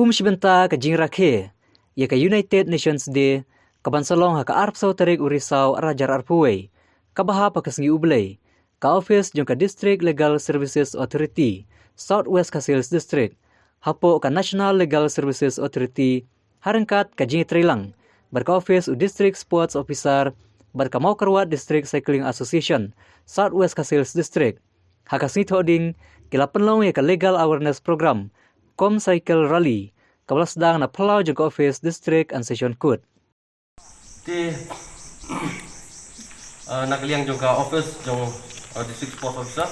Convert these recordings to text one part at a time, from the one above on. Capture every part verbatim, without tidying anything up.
Kum shi bynta ka jingrakhe ïa ka United Nations Day, kaban sa long ha ka arphew saw tarik u Risaw arhajar arphew wei, kaba hap ha ka sngi U Blei, ka office jong ka District Legal Services Authority, South West Khasi Hills District, hapoh ka National Legal Services Authority, ha ryngkat ka jingïatreilang bad ka office u District Sports Officer bad ka Mawkyrwat District Cycling Association, South West Khasi Hills District, ha ka sngi Thohdieng, ki la pynlong ïa ka Legal Awareness Program kum Cycle Rally, kaba la sdang na phyllaw jong ka office District and Session Court. Te, uh, na ka liang jong ka office jong, uh, District Sports Officer,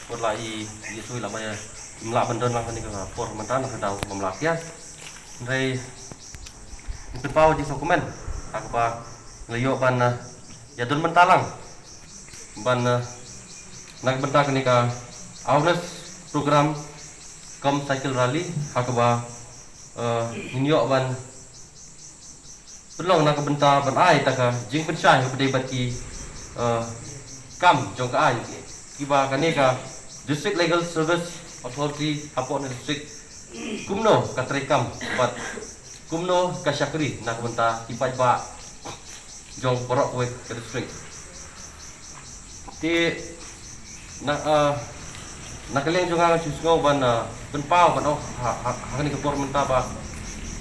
por la i, i sui la ba ïa, im lah ban don lang ha kane ka por mynta na ka daw ba ym lah pia. Hynrei, ngi pynpaw jingsngewkmen ha kaba ngi la ïoh ban, uh, ïa don bynta lang ban, uh, na ka bynta kane ka awareness program kum cycle rally ha kaba, uh, ngin ïoh ban pynlong na ka bynta ban ai ta ka jingpynshai ha kaba dei bad ki, uh, kam jong ka aiñ kiba kane ka District Legal Service Authority hapoh na district kumno ka trei kam bad kumno ka shakri na ka bynta ki paidbah jong baroh kawei ka district. Te na, ah, na ka liang jong nga nga shu sngew ban, ah, pynpaw ban ong ha, ha, ha kane ka por mynta ba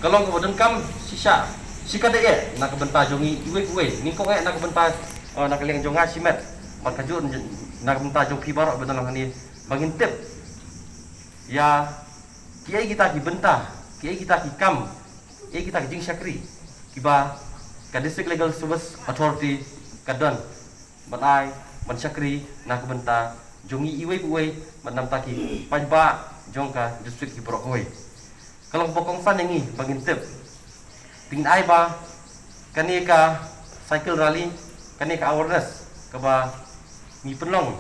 ka long kaba donkam shisha, shikatdei eh na ka bynta jong ngi iwei pa iwei, nyngkong eh na ka bynta, ah, na ka liang jong nga shimet, bad kajuh na ka bynta jong phi baroh ba don lang hangne, ba ngin tip ïa kiei kita ki bynta, kiei kita ki kam, kiei kita ki jingshakri kiba ka District Legal Service Authority ka don ban ai, ban shakri na ka bynta jong ngi iwei pa iwei, bad namar ki paidbah jong ka district ki baroh kawei. Ka long ba kongsan ïa ngi ba ngin tip, te ngin ai ba kane ka cycle rally, kane ka awareness kaba ngi pynlong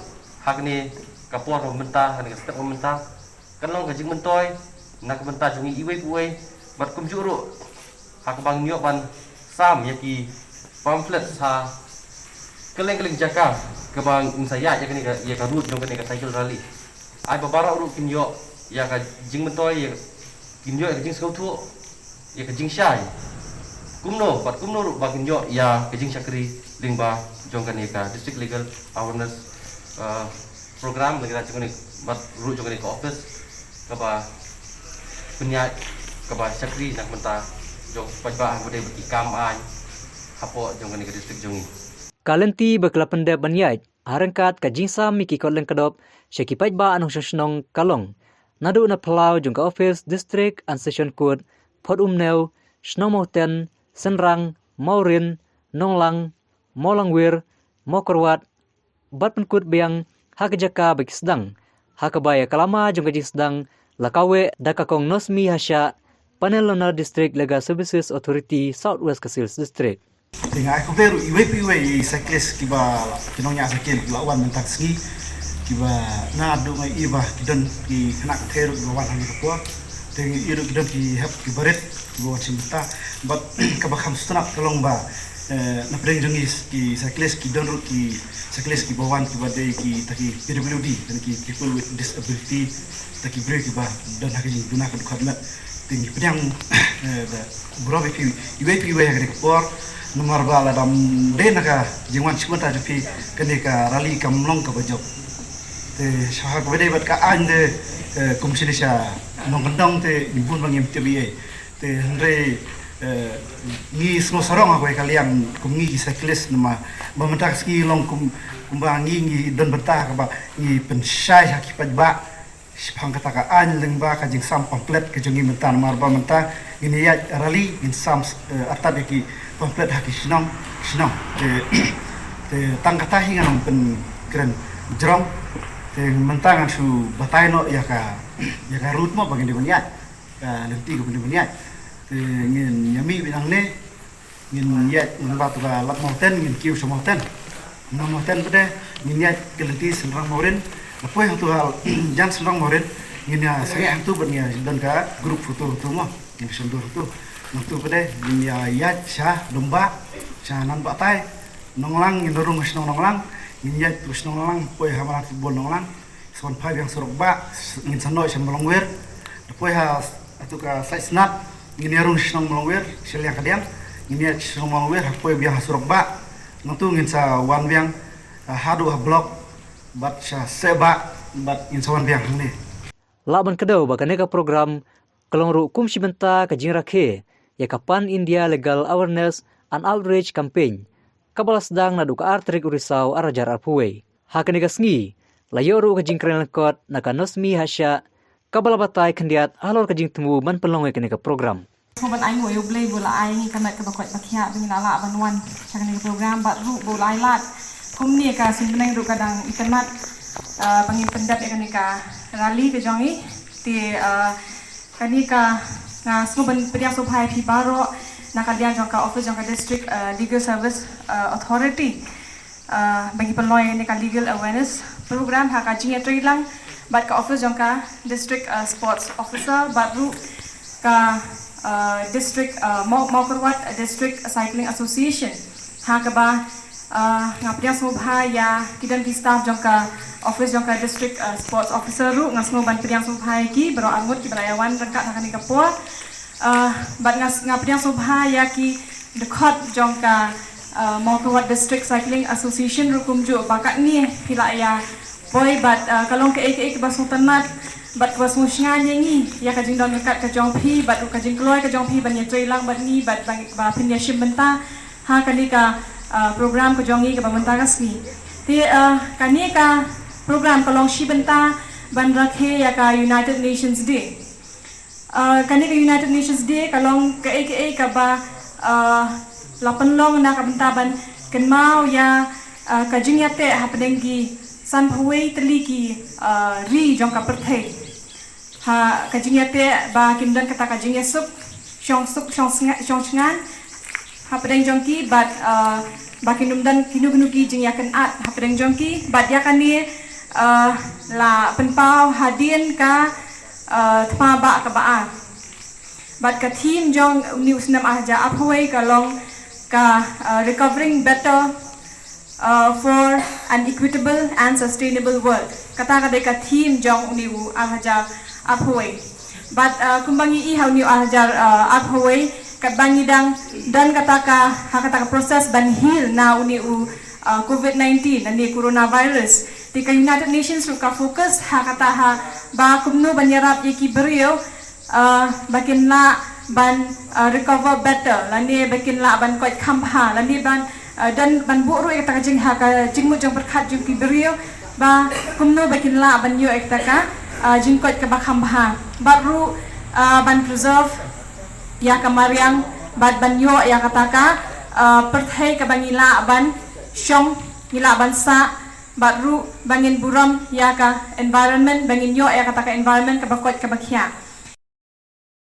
ha kane ka por ba mynta, ha kane ka step ba mynta, kan long ka jingmyntoi na ka bynta jong ngi iwei pa iwei, bad kumjuh ruh ha kaba ngin ïoh ban sam ïa ki pamphlet ha kylleng kylleng jaka kaba ngin sa ïaid ïa kane ka, ïa ka route jong kane ka cycle rally. Ai ba baroh ruh kin ïoh ïa ka jingmyntoi, ïa kin ïoh ïa ka jingsngewthuh, ïa ka jingshai kumno bad kumno ruh ba kin ïoh ïa ka jingshakri lyngba jong kane ka District Legal Awareness, uh, Program, lyngba jong kane bad ruh jong kane ka office kaba pynïaid, kaba shakri na ka bynta jong paidbah ha kaba dei bad ki kam aiñ hapoh jong kane ka district jong ngi. Ka lynti ba ki la pyndep ban ïaid ha ryngkat ka jingsam ïa ki kot lyngkdop sha ki paidbah nongshong shnong ka long naduh na phyllaw jong ka office District and Session Court, Photumnew, Shnong Mawten, Synrang, Mawrin, Nonglang, Mawlangwir, Mawkyrwat, bad pynkut biang ha ka jaka ba ki sdang, ha kaba ïa ka lama jong ka jingsdang la kaweh da ka Kong Nosmi Hashah, Panel Owner, District Legal Services Authority, South West Khasi Hills District. Te nga ai khublei ruh iwei pa iwei i cyclist kiba, ki nongñiah cycle kiba la wan mynta ka sngi, kiba naduh nga i ba ki don ki khynnah kynthei ruh kiba wan ha kane ka por. Te nga i ruh ki don ki hep ki barit kiba wan shim bynta. Bad kaba kham sngewtynnat ka long ba, eh, na pdeng jong ngi ki cyclist ki don ruh ki cyclist kiba wan kiba dei kita ki P W D, kita ki people with disability, kita ki briew kiba don ha ka jingduna ka dkhot met. Te ngi pdiang, eh, da burom ïa phi iwei pa iwei ha kane ka por. Namar ba lada ym dei na ka jingwan shim bynta jong phi, kane ka rally kam long kaba jop. Te sha ha kaba dei bad ka aiñ te, eh, kum shane sha nongkyndong te ngi bun ba ngim tip ei ei. Te hynrei, eh, ngi sngew sarong ha kawei ka liang kum ngi ki cyclist, namar ba mynta ka sngi long kum, kumba ngi, ngi don bynta kaba ngi pynshai ha ki paidbah shaphang kata ka aiñ lyngba ka jingsam pamphlet ka jong ngi mynta, namar ba mynta ngin ïaid rally, ngin sam, eh, artat ïa ki pamphlet ha ki shnong shnong. Te, te tang kata hi ngan ym pynkren jrong. Te mynta ngan shu batai noh ïa ka, ïa ka route mo ba ngin dei ban ïaid, ka lynti kaba ngin dei ban ïaid. Te ngin ïa mih beit nangne, ngin ïaid lyngba tu ka Lad Mawten, ngin kiew sha Mawten. Na Mawten pat de ngin ïaid ka lynti Synrang Mawrin. Na poi hangtu ha jan Synrang Mawrin ngin ïa sangeh hangtu bad ngin ïa don ka group photo hangtu mo, ngin ïa shon dur hangtu. Nangtu pat de ngin ïa ïaid sha Dombah, sha Nanbahtai, Nonglang, ngin rung ha shnong Nonglang, ngin ïaid tu shnong Nonglang, poi ha madan football Nonglang, sa wan phai biang surok bah, ngin sa noh sha Mawlangwir. Na poi ha Atu ka sait snap ngin ïa rung shnong Mawlongwir, shiliang kadiang ngin ïa shnong Mawlongwir, hapoi biang ha surok ba nangtu ngin sa wan biang, ah, haduh ha block bad sha seh ba bad ngin sa wan biang hangne. Lah ban kdew ba kane ka program ka long ruh kum shi bynta ka jingrakhe ïa ka Pan India Legal Awareness and Outreach Campaign, kaba la sdang naduh ka ar tarik u Risaw ar hajar arphew wei. Ha kane ka sngi la ïoh ruh ka jingkren lyngkot na ka Nosmi Hashah, kaba la batai khyndiat halor ka jingthmu ban pynlong ïa kane ka program. Sngewbha ban ai nguh ïa U Blei ba u la ai ngi ka met kaba koit ba khiah ba ngi la lah ban wan sha kane ka program, bad ruh ba u la ai lad kumne ka suiñ bneng ruh ka dang itynnad, ah, ba ngin pyndep ïa kane ka rally ka jong ngi. Te, ah, kane ka, nga sngewbha ban pdiang sngewbha ïa phi baroh na ka liang jong ka office jong ka District, ah, Legal Service, ah, Authority, ah, ba ngi pynlong ïa kane ka legal awareness program ha ka jingïatreilang bad ka office jong ka District, ah, Sports Officer bad ruh ka, ah, District, ah, Maw-, Mawkyrwat District Cycling Association. Ha kaba, ah, nga pdiang sngewbha ïa ki don ki staff jong ka office jong ka District, ah, Sports Officer ruh, nga sngewbha ban pdiang sngewbha ïa ki baroh arngut kiba la ïa wan ryngkat ha kane ka por. Ah, bad nga, nga pdiang sngewbha ïa ki dkhot jong ka, ah, Mawkyrwat District Cycling Association ruh kumjuh ba katne phi la ïa poi bad, ah, ka long kaei kaei kaba sngewtynnat bad kaba sngewsynei ïa ngi ïa ka jingdon ryngkat ka jong phi bad ruh ka jingkloi ka jong phi ban ïatreilang bad ngi bad ba, ba phin ïashim bynta ha kane ka, ah, program ka jong ngi kaba mynta ka sngi. Te, ah, kane ka program ka long shi bynta ban rakhe ïa ka United Nations Day. Ah, kane ka United Nations Day ka long kaei kaei kaba, ah, la pynlong na ka bynta ban kynmaw ïa, ah, ka jingïateh hapdeng ki sanphew wei tylli ki, ah, ri jong ka pyrthei. Ha ka jingïateh ba kin don kata ka jingïasuk shong suk shong snga-, shong shngan hapdeng jong ki bad, ah, ba kin ym don kino kino ki jingïakynad hapdeng jong ki bad ïa kane, ah, la pynpaw hadien ka, ah, thma ba kaba ar. Bad ka theme jong une u snem ar hajar arphew wei ka long ka, ah, Recovering Better, ah, for an Equitable and Sustainable World. Kata ka dei ka theme jong une u ar hajar arphew wei. Bad, ah, kumba ngi i ha une u ar hajar, ah, arphew wei, katba ngi dang don kata ka, ha kata ka process ban heal na une u, ah, covid nineteen, na une coronavirus. Te ka United Nations ruh ka focus ha kata ha ba kumno ban ïarap ïa ki briew, ah, ba kin lah ban, ah, recover better, lane ba kin lah ban koit kham bha, lane ban, ah, don ban buh ruh ïa kata ka jing ha ka jingmut jingpyrkhat jong ki briew, ba kumno ba kin lah ban ïoh ïa kata ka, ah, jingkoit kaba kham bha. Bad ruh, ah, ban preserve ïa ka mariang, bad ban ïoh ïa kata ka, ah, pyrthei kaba ngi lah ban shong, ngi lah ban sah, bad ruh ba ngin burom ïa ka environment, ba ngin ïoh ïa kata ka environment kaba koit kaba khiah.